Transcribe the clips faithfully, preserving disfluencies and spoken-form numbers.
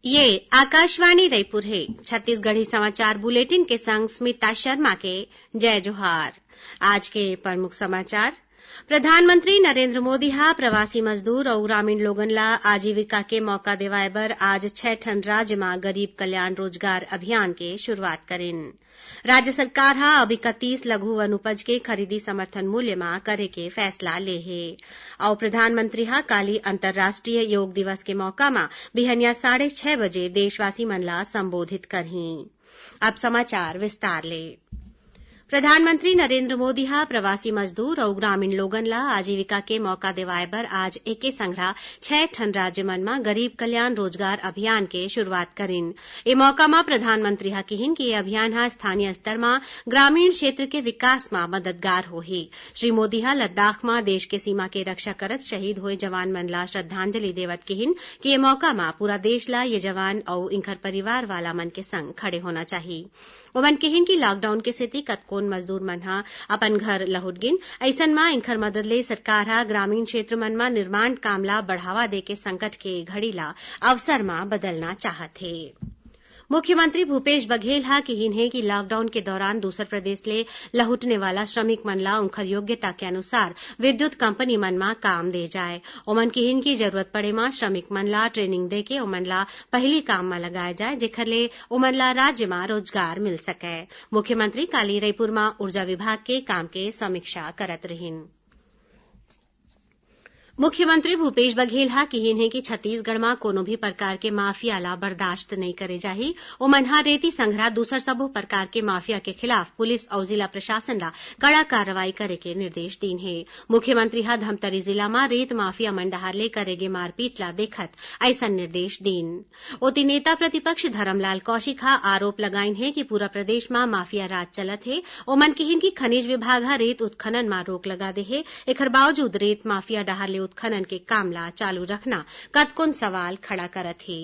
ये आकाशवाणी रईपुर हे। छत्तीसगढ़ी समाचार बुलेटिन के संग स्मिता शर्मा के जय जोहार। आज के प्रमुख समाचार। प्रधानमंत्री नरेंद्र मोदी ह प्रवासी मजदूर अउ ग्रामीण लोगन ला आजीविका के मौका देवाय बर आज छै ठन राज्य म गरीब कल्याण रोजगार अभियान के शुरुआत करिन। राज्य सरकार ह अब इकतीस लघु वनोपज के खरीदी समर्थन मूल्य म करे के फैसला ले हे। अउ प्रधानमंत्री ह काली अंतर्राष्ट्रीय योग दिवस के मौका म बिहनिया साढ़े छह बजे देशवासी मन ला संबोधित करहीं। अब समाचार विस्तार ले। प्रधानमंत्री नरेंद्र मोदी ह प्रवासी मजदूर अउ ग्रामीण लोगन ला आजीविका के मौका देवाय बर आज एके संघरा छै ठन राज्य मन म गरीब कल्याण रोजगार अभियान के शुरुआत करिन। ए मौका म प्रधानमंत्री ह किहिन कि ए अभियान ह स्थानीय स्तर म ग्रामीण क्षेत्र के विकास म मददगार होही। श्री मोदी ह लद्दाख म देश के सीमा के रक्षा करत शहीद होए जवान मन ला श्रद्धांजलि देवत किहिन कि ए मौका म पूरा देश ला ये जवान अउ इंखर परिवार वाला मन के संग खड़े होना चाही। ओमन किहिन कि लॉकडाउन के सेती कतकोन मजदूर मन ह अपन घर लहुट गिन। अइसन म इंखर मदद ले सरकार ह ग्रामीण क्षेत्र मन म निर्माण काम ला बढ़ावा देके संकट के घड़ी ला अवसर म बदलना चाहत हे। मुख्यमंत्री भूपेश बघेल ह किहिन हे कि लॉकडाउन के दौरान दूसर प्रदेश ले लहुटने वाला श्रमिक मन ला उंखर योग्यता के अनुसार विद्युत कंपनी मन म काम दे जाय। ओमन किहिन कि जरूरत पड़े म श्रमिक मन ला ट्रेनिंग देके ओमन ला पहिली काम म लगाय जाय, जेखर ले ओमन ला राज्य म रोजगार मिल सकय। मुख्यमंत्री काली रईपुर म ऊर्जा विभाग के काम के समीक्षा करत रिहिन। मुख्यमंत्री भूपेश बघेल ह किहिन हे कि छत्तीसगढ़ म कोनो भी प्रकार के माफिया ला बर्दाश्त नइ करे जाही। ओमन ह रेती संघरा दूसर सबो प्रकार के माफिया के खिलाफ पुलिस अउ जिला प्रशासन ला कड़ा कार्रवाई करे के निर्देश दीन हे। मुख्यमंत्री ह धमतरी जिला म रेत माफिया मन डहार ले करे गे मारपीट ला देखत अइसन निर्देश दीन। ओती नेता प्रतिपक्ष धरमलाल कौशिक ह आरोप लगाइन हे कि पूरा प्रदेश म माफिया राज चलत हे। ओमन किहिन कि खनिज विभाग ह रेत उत्खनन म रोक लगा दे हे, एखर बावजूद रेत माफिया डहार ले उत्खनन के काम ला चालू रखना कतकोन सवाल खड़ा करत हे।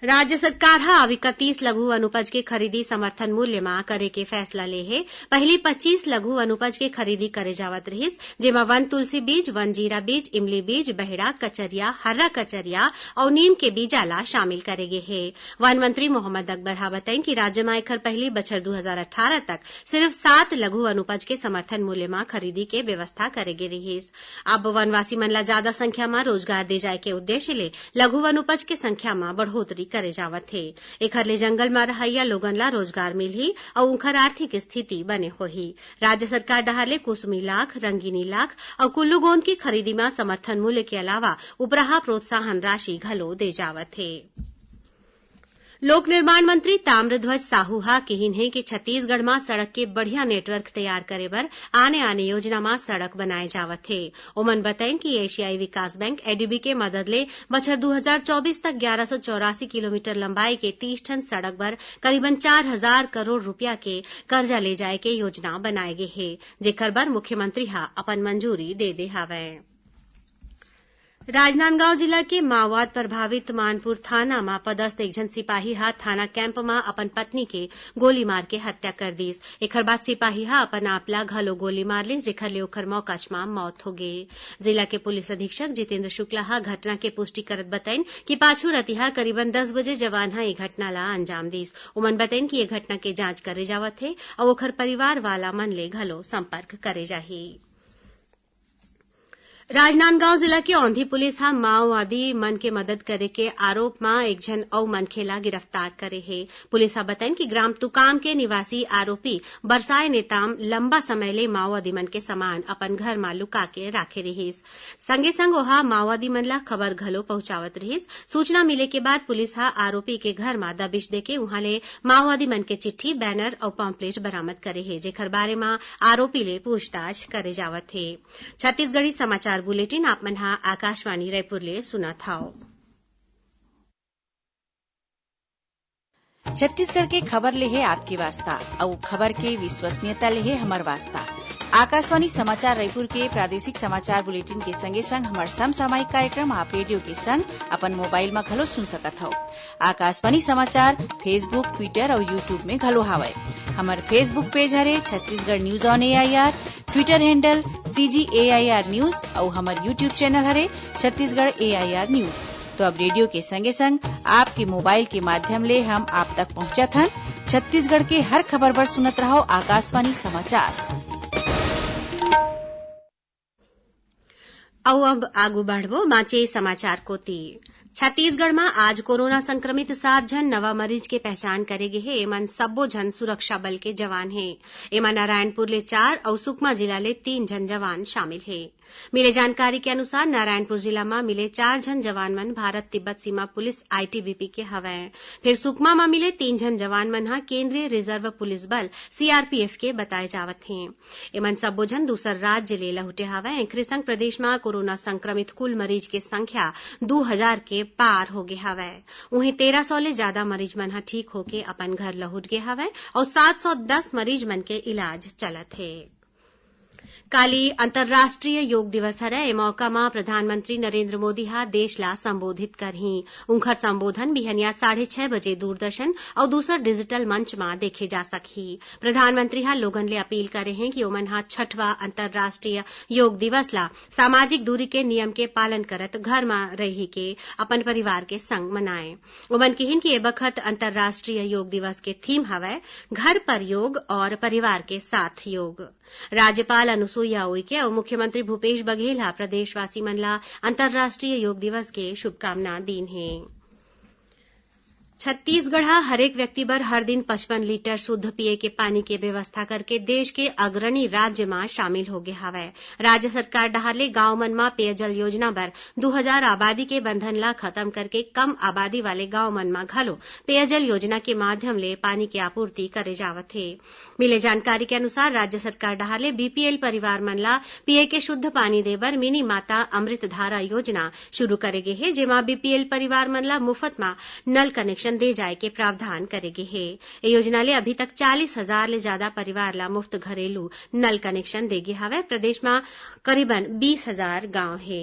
राज्य सरकार ह अब इकतीस लघु वनोपज के खरीदी समर्थन मूल्य म करे के फैसला ले हे। पहिली पच्चीस लघु वनोपज के खरीदी करे जावत रिहिस, जेमा वन तुलसी बीज, वन जीरा बीज, इमली बीज, बहेड़ा, कचरिया, हर्रा कचरिया अउ नीम के बीजा ला शामिल करे गे हे। वन मंत्री मोहम्मद अकबर ह बताइन कि राज्य म एखर पहिली बछर दू हजार अट्ठारह तक सिर्फ सात लघु वनोपज के समर्थन मूल्य म खरीदी के व्यवस्था करे गे रिहिस। अब वनवासी मन ला जादा संख्या म रोजगार दे जाय के उद्देश्य ले लघु वनोपज के संख्या म बढ़ोतरी करे जावत हे। एखर ले जंगल म रहइया लोगन ला रोजगार मिलही अउ उंखर आर्थिक स्थिति बने होही। राज्य सरकार डहार ले कुसुमी लाख, रंगीनी लाख अउ कुल्लू गोंद की खरीदी म समर्थन मूल्य के अलावा उपराहा प्रोत्साहन राशि घलो दे जावत हे। लोक निर्माण मंत्री ताम्रध्वज साहू ह किहिन हे कि छत्तीसगढ़ म सड़क के बढ़िया नेटवर्क तैयार करे बर आने-आने योजना म सड़क बनाए जावत हे। ओमन बताइन कि एशियाई विकास बैंक, एडीबी, के मदद ले बछर दू हजार चौबीस तक ग्यारह सौ चौरासी किलोमीटर लंबाई के तीस ठन सड़क बर करीबन चार हजार करोड़ रुपया के कर्जा ले जाए के योजना बनाए गे हे, जेकर बर मुख्यमंत्री ह अपन मंजूरी दे दे हावय। राजनांदगांव जिला के माओवाद प्रभावित मानपुर थाना म पदस्थ एक झन सिपाही ह थाना कैंप म अपन पत्नी के गोली मार के हत्या कर दिस। एखर बाद सिपाही ह अपन आप ला घलो गोली मार लिस, जेखर ले ओखर मौकाच म मौत हो गे। जिला के पुलिस अधीक्षक जितेंद्र शुक्ला ह घटना के पुष्टि करत बताइन कि पाछू रतिहा करीबन दस बजे जवान ह ए घटना ला अंजाम दिस। ओमन बताइन कि ए घटना के जांच करे जावत हे अउ ओखर परिवार वाला मन ले घलो संपर्क करे जाही। राजनांदगांव जिला के औंधी पुलिस ह माओवादी मन के मदद करे के आरोप म एक झन अउ मनखे ला गिरफ्तार करे हे। पुलिस ह बताइन कि ग्राम तुकाम के निवासी आरोपी बरसाय नेताम लंबा समय ले माओवादी मन के सामान अपन घर म लुका के राखे रिहिस। संगे संग ओहा माओवादी मन ला खबर घलो पहुंचावत रिहिस। सूचना मिले के बाद पुलिस ह आरोपी के घर म दबिश देके उहां ले माओवादी मन के चिट्ठी, बैनर अउ पॉम्पलेट बरामद करे हे, जेखर बारे म आरोपी ले पूछताछ करे जावत हे। छत्तीसगढ़ी समाचार बुलेटिन आप मन ह आकाशवाणी रायपुर ले सुनत हव। छत्तीसगढ़ के खबर ले हे आपके वास्ता, अउ खबर के विश्वसनीयता ले हे हमर वास्ता। आकाशवाणी समाचार रायपुर के प्रादेशिक समाचार बुलेटिन के संगे संग हमर समसामयिक कार्यक्रम आप रेडियो के संग अपन मोबाइल म घलो सुन सकत हव। आकाशवाणी समाचार Facebook, Twitter अउ YouTube में घलो हावय। हमर Facebook पेज हरे Chhattisgarh news on AIR, Twitter handle CG AIR news अउ हमर YouTube चैनल हरे छत्तीसगढ़ एआईआर न्यूज। तो अब रेडियो के संगे संग आपके मोबाइल के माध्यम ले हम आप तक पहुंचत हन। छत्तीसगढ़ के हर खबर बर सुनत रहव आकाशवाणी समाचार। अउ अब आगू बढ़बो बांचे समाचार कोति। छत्तीसगढ़ म आज कोरोना संक्रमित सात झन नवा मरीज के पहचान करे गे हे। एमन सब्बो झन सुरक्षा बल के जवान हे। एमा नारायणपुर ले चार अउ सुकमा जिला ले तीन झन जवान शामिल हे। मिले जानकारी के अनुसार, नारायणपुर जिला म मिले चार झन जवान मन भारत तिब्बत सीमा पुलिस, आईटीबीपी, के हवय। फेर सुकमा म मिले तीन झन जवान मन ह केंद्रीय रिजर्व पुलिस बल, सीआरपीएफ, के बताए जावत हे। एमन सब्बो झन दूसर राज्य ले लहुटे हवय। एखरे संग प्रदेश म कोरोना संक्रमित कुल मरीज के संख्या दू हजार के पार हो गे हवय। उहें, तेरह सौ ले जादा मरीज मन ह ठीक होके अपन घर लहुट गे हवय अउ सात सौ दस मरीज मन के इलाज चलत हे। काली अंतर्राष्ट्रीय योग दिवस हरय। ए मौका म प्रधानमंत्री नरेंद्र मोदी ह देश ला संबोधित करही। उंखर संबोधन बिहनिया साढ़े छह बजे दूरदर्शन अउ दूसर डिजिटल मंच म देखे जा सकही। प्रधानमंत्री ह लोगन ले अपील करे हें कि ओमन ह छठवां अंतर्राष्ट्रीय योग दिवस ला सामाजिक दूरी के नियम के पालन करत घर म रहि के अपन परिवार के संग मनाएं। ओमन किहिन कि ए बखत अंतर्राष्ट्रीय योग दिवस के थीम हवय, घर पर योग और परिवार के साथ योग। राज्यपाल अनुसुईया उइके अउ मुख्यमंत्री भूपेश बघेल ह प्रदेशवासी मन ला अंतर्राष्ट्रीय योग दिवस के शुभकामना दीन हे। छत्तीसगढ़ ह हरेक व्यक्ति बर हर दिन पचपन लीटर शुद्ध पीये के पानी के व्यवस्था करके देश के अग्रणी राज्य म शामिल होगे हवय। राज्य सरकार डहार ले गांव मन म पेयजल योजना बर दू हजार आबादी के बंधन ला खत्म करके कम आबादी वाले गांव मन म घलो पेयजल योजना के माध्यम ले पानी के आपूर्ति करे जावत हे। मिले जानकारी के अनुसार, राज्य सरकार डहार ले बीपीएल परिवार मन ला पीये के शुद्ध पानी दे बर मिनी माता अमृत धारा योजना शुरू करे गे हे, जेमा बीपीएल परिवार मन ला मुफ्त म नल कनेक्शन दे जाय के प्रावधान करे गे हे। ए योजना ले अभी तक चालीस हजार ले जादा परिवार ला मुफ्त घरेलू नल कनेक्शन दे गे हवय। प्रदेश म करीबन बीस हजार गांव हे।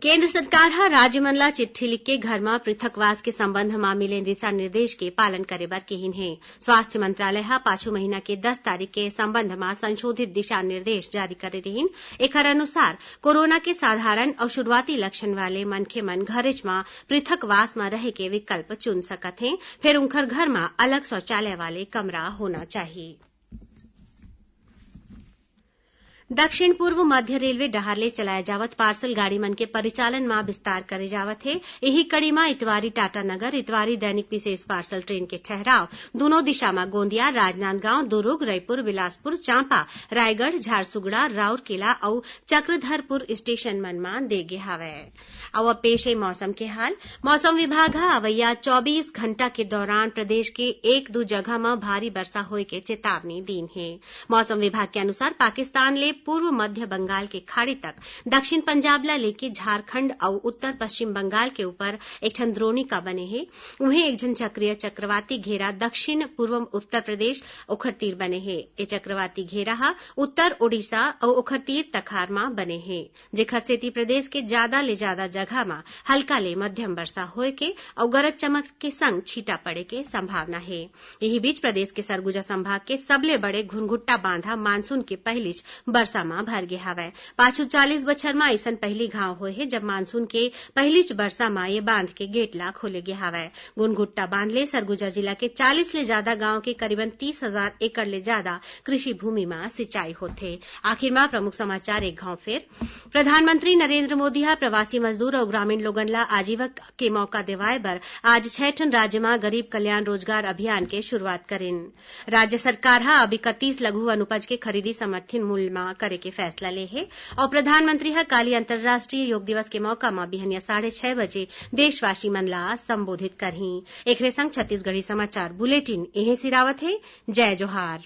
केंद्र सरकार ह राज्य मन ला चिट्ठी लिख के घर म पृथकवास के संबंध म मिले दिशा निर्देश के पालन करे बर किहिन हे। स्वास्थ्य मंत्रालय ह पाछू महीना के दस तारीख के संबंध म संशोधित दिशा निर्देश जारी करे रिहिन। एखर अनुसार, कोरोना के साधारण अउ शुरुआती लक्षण वाले मनखे मन घरेच म पृथकवास म रहे के विकल्प चुन सकत हें, फेर उंखर घर म अलग शौचालय वाले कमरा होना चाही। दक्षिण पूर्व मध्य रेलवे डहार ले चलाए जावत पार्सल गाड़ी मन के परिचालन म विस्तार करे जावत हे। इही कड़ी म इतवारी टाटानगर, इतवारी दैनिक विशेष पार्सल ट्रेन के ठहराव दूनों दिशा म गोंदिया, राजनांदगांव, दुरूग, रईपुर, बिलासपुर, चांपा, रायगढ़, झारसुगड़ा, राउरकेला अउ चक्रधरपुर स्टेशन मन म दे गे हवय। अउ अब पेश हे मौसम के हाल। मौसम विभाग ह अवइया चौबीस घंटा के दौरान प्रदेश के एक दू जगह म भारी बरसा होए के चेतावनी दीन हे। मौसम विभाग के अनुसार, पाकिस्तान ले पूर्व मध्य बंगाल के खाड़ी तक दक्षिण पंजाब ला लेके झारखंड अउ उत्तर पश्चिम बंगाल के ऊपर एक ठन द्रोणिका बने हे। उहें, एक झन चक्रीय चक्रवाती घेरा दक्षिण पूर्व उत्तर प्रदेश ओखर तीर बने हे। ए चक्रवाती घेरा ह उत्तर ओडिशा अउ ओखर तीर तखार म बने हे, जेखर सेती प्रदेश के जादा ले जादा जगह म हल्का ले मध्यम बरसा होए के अउ गरज चमक के संग छींटा पड़े के संभावना हे। इही बीच, प्रदेश के सरगुजा संभाग के सबले बड़े घुनघुट्टा बांध ह मानसून के पहिलीच बरसा म भर गे हवय। पाछू चालीस बछर म अइसन पहिली घांव होए हे, जब मानसून के पहिलीच बरसा म ये बांध के गेट ला खोले गे हवय। घुनघुट्टा बांध ले सरगुजा जिला के चालीस ले जादा गांव के करीबन तीस हजार एकड़ ले जादा कृषि भूमि म सिंचाई होथे। आखिर म प्रमुख समाचार एक घांव फेर। प्रधानमंत्री नरेंद्र मोदी ह प्रवासी मजदूर अउ ग्रामीण लोगन ला आजीविका के मौका देवाय बर आज छै ठन राज्य म गरीब कल्याण रोजगार अभियान के शुरुआत करिन। राज्य सरकार ह अब इकतीस लघु वनोपज के खरीदी समर्थन मूल्य म करे के फैसला ले हे अउ प्रधानमंत्री ह काली अंतर्राष्ट्रीय योग दिवस के मौका म बिहनिया साढ़े छह बजे देशवासी मन ला संबोधित करही। एखरे संग छत्तीसगढ़ी समाचार बुलेटिन इहें सिरावत हे। जय जोहार।